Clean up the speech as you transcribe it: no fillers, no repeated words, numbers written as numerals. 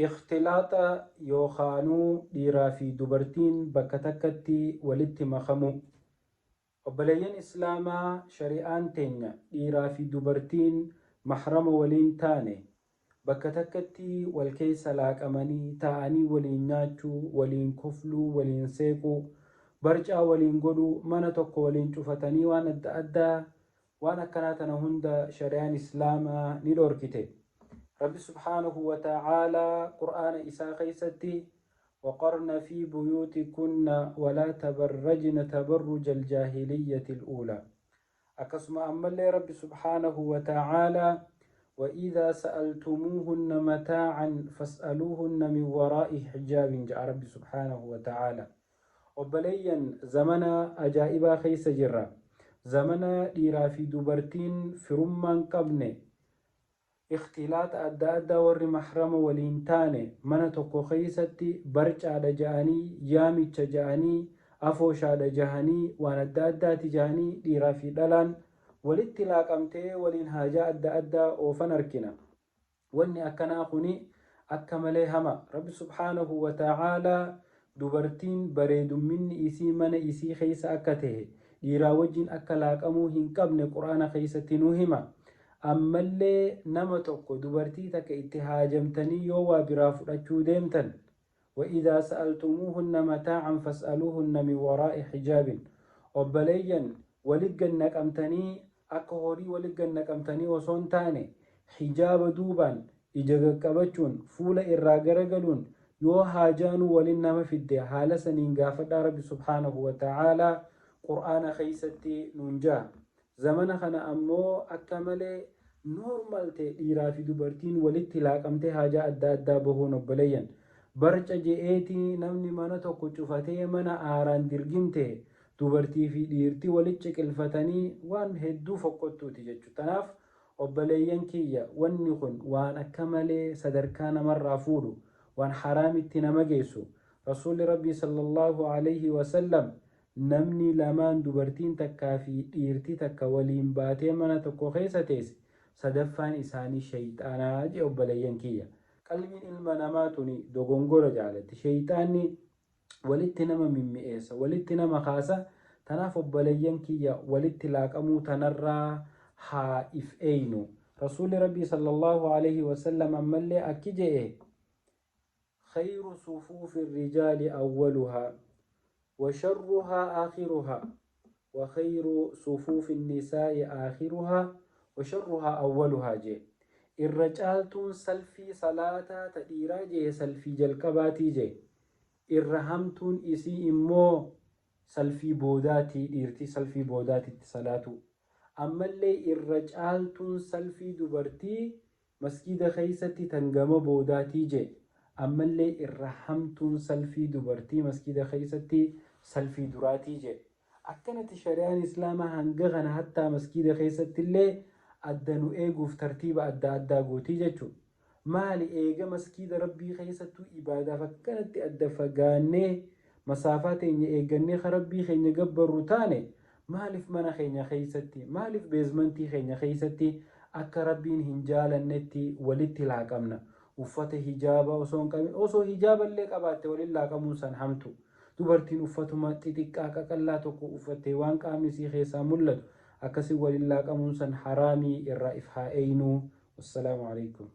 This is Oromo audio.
Ikhtilaaxa yookaanuu dhiiraa fi dubartiin bakka takkatti walitti makamuu. Obboleeyyan Islaamaa shari'aan teenya dhiiraa fi dubartiin mahrama waliin taane bakka takkatti wal keessa laaqamanii taa'anii waliin nyaachuu, waliin kofluu, waliin seequu, barcaa waliin godhuu, mana tokko waliin cufatanii waan adda addaa waan akkanaa tana hunda shari'aan Islaamaa ni dhorkite. Rabbi subhaanahu wa ta'aalaa Qur'aana isaa keessatti waqarna fi buyuutikunna walaa tabarrajna tabarruja aljaahiliyyati al'uulaa. Akkasuma ammallee Rabbi subhaanahu wa ta'aalaa وإذا سألتموهن متاعا فاسألوهن من وراء حجاب ja'a Rabbi سبحانه وتعالى. Obboleeyyan, zamana ajaa'ibaa keessa jirra. Zamana dhiiraa fi dubartiin firummaan qabne, ikhtilaaxa adda addaa warri mahrama waliin taane mana tokko keessatti barcaadha ja'anii, yaamicha ja'anii, afooshaadha jahanii, waan adda addaati ja'anii dhiiraa fi dhalaan walitti laaqamtee waliin haajaa adda addaa oofan arkina. Wanni akkanaa kuni akka malee hama. Rabbi subhaanahu wa ta'aalaa dubartiin bareedumminni isii mana isii keessa akka tahe, dhiiraa wajjin akka laaqamuu hin qabne Qur'aana keessatti nuu hima. Ammallee nama tokko dubartii takka itti haajamtanii yoo waa biraa fudhachuu deemtan, Wa'idhaa sa'altumuuhunna mataa'an fas'aluuhunna min waraa'i hijaabin. Obboleeyyan, wali gad naqamtanii akka horii wali gad naqamtanii osoo hin taane hijaaba duubaan ija qaqqabachuun fuula irraa garagaluun yoo haajaanuu walin nama fidde haala saniin gaafadhaa Rabbi subhaanahu wa ta'aalaa Qur'aana keessatti nuun ja'a. Zamana kana ammoo akka malee normal ta'e dhiiraa fi dubartiin walitti laaqamtee haajaa adda addaa bahuun obboleeyyan. Barca je'eeti namni mana tokko cufatee mana aaraan dirgim ta'e dubartii fi dhiirti walitti ciqilfatanii waan hedduu fokkottuuti jechuudha. Tanaaf obboleeyyan kiyya, wanni kun waan akka malee sadarkaa namarraa fuudhu, waan haraamitti nama geessu. Rasuulli Rabbii sallallahu alayhi wasallam namni lamaan dubartiin takkaa fi dhiirti takka waliin baatee mana tokko keessa teesse sadaffaan isaanii sheyxaanaa jee. Obboleeyyan kiyya, qalbiin ilma namaa tuni dogongora jaalatti. Sheyxaanni walitti nama mimmi'eessa, walitti nama kaasa. Tanaaf obboleeyyan kiyya, walitti laaqamuu tanarraa haa if eeynu. Rasuulli Rabbii sallallahu alaihi wasallam ammallee akki je'e: خير صفوف الرجال أولها وشرها آخرها، وخير صفوف النساء آخرها وشرها أولها jee. Irra caaltuun salfii salaataa ta dhiiraa jee salfii jalqabaatii jee. Irra hamtuun isii immoo salfii boodaatii, dhiirtii salfii boodaatitti salaatu. Ammallee irra caaltuun salfii dubartii masgiida keessatti tan gama boodaatii jee. Ammallee irra hamtuun salfii dubartii masgiida keessatti salfii duraatii jee. Akkanatti shari'aan Islaamaa hanga kana hattaa masgiida keessatti illee adda nu eeguuf tartiiba adda addaa gootii jechuudha. Maali, eega masgiida Rabbii keessattuu ibaadaaf akkanatti adda fagaannee masaafaa teenya eeggannee ka Rabbii keenya gabbarru taane, maaliif mana keenya keessatti, maaliif basementii keenya keessatti akka Rabbiin hin jaalannetti walitti laaqamna? Uffata hijaaba osoo hin qabin, osoo hijaaba illee qabaatte waliin laaqamuun san hamtu. Dubartiin uffatuma xixiqqaa qaqallaa tokko uffattee waan qaamni isii keessaa mul'atu akkasii waliin laaqamuun san haraamii, irraa if haa eeynuu. Wassalaamu alaikum.